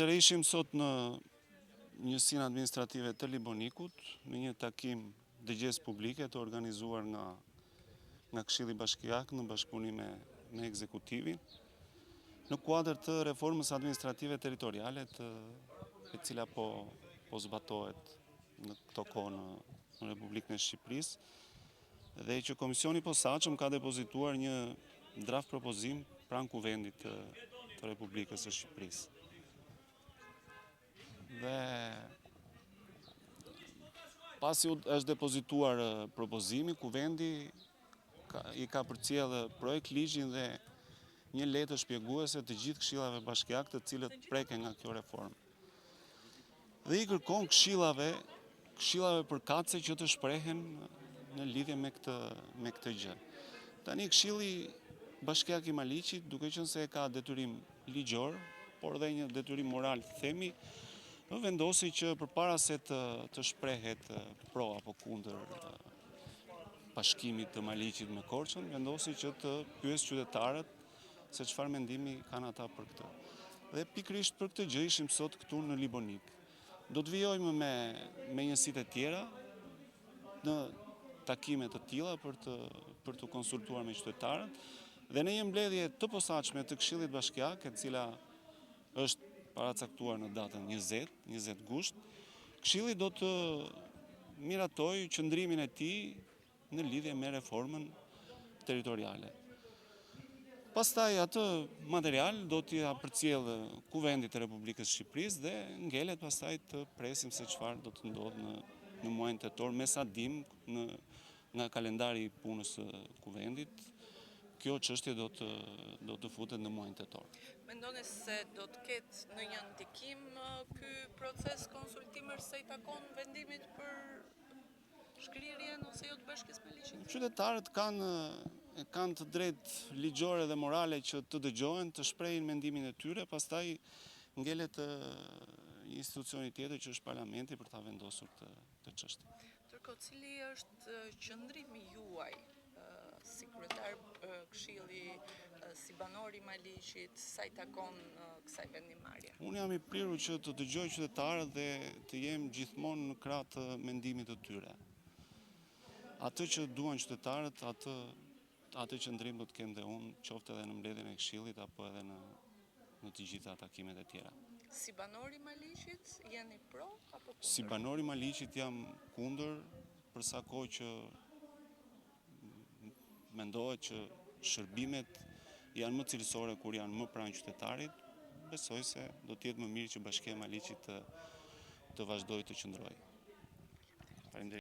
Atëherë ishim sot në njësinë administrative të Libonikut, në një takim dëgjesë publike të organizuar nga nga Këshilli Bashkiak në bashkëpunim me me ekzekutivin, në kuadër të reformës administrative territoriale të e cila po po zbatohet në këto kohë në, në Republikën e Shqipërisë dhe që Komisioni i Posaçëm ka depozituar një draft propozim pranë Kuvendit të, të Republikës së Shqipërisë. Dhe pasi është depozituar propozimi, Kuvendi ka, i ka përcjellë projektligjin dhe një letër shpjeguese të gjithë këshillave bashkiak të cilët preken nga kjo reformë. Dhe i kërkon këshillave, këshillave përkatëse që të shprehen në lidhje me këtë me këtë gjë. Tani këshilli bashkiak i Maliqit, duke qenë se e ka detyrim ligjor, por dhe një detyrim moral, të themi, vendosi që përpara se të të shprehet pro apo kundër bashkimit të Maliqit me Korçën, vendosi që të pyesë qytetarët se çfarë mendimi kanë ata për këtë. Dhe pikërisht për këtë gjë ishim sot këtu në Libonik. Do të vijojmë me me njësitë e tjera në takime të tilla për të për të konsultuar me qytetarët dhe në një mbledhje të posaçme të Këshillit Bashkiak, e cila është paracaktuar në datën 20, 20 gusht, Këshilli do të miratojë qëndrimin e tij në lidhje me reformën territoriale. Pastaj atë material do t'ia përcjellë Kuvendit të Republikës së Shqipërisë dhe ngelet pastaj të presim se çfarë do të ndodhë në në muajin tetor, me sa dimë në nga kalendari i punës së Kuvendit, kjo çështje do të do të futet në muajin tetor. Mendoni se do të ketë ndonjë ndikim ky proces konsultimesh sa i takon vendimit për Shkrirjen ose jo të Bashkisë Maliqit? Qytetarët kanë kanë të drejtë ligjore dhe morale që të dëgjohen, të shprehin mendimin e tyre, pastaj ngelet një institucioni tjetër që është parlamenti për ta vendosur këtë këtë çështje. Ndërkohë, cili është qëndrimi juaj si kryetar këshilli, si banor i Maliqit, sa i takon kësaj vendimmarrje? Unë jam i prirur që të dëgjoj qytetarët dhe të jem gjithmonë në krah të mendimit të tyre. Atë që duan qytetarët, atë atë qëndrim do të kem dhe unë, qoftë edhe në mbledhjen e këshillit apo edhe në në të gjitha takimet e tjera. Si banor i Maliqit jeni pro apo kundër? Si banor i Maliqit jam kundër për sa kohë që mendohet që shërbimet janë më cilësore kur janë më pranë qytetarit, besoj se do të jetë më mirë që Bashkia e Maliqit të të vazhdojë të qëndrojë.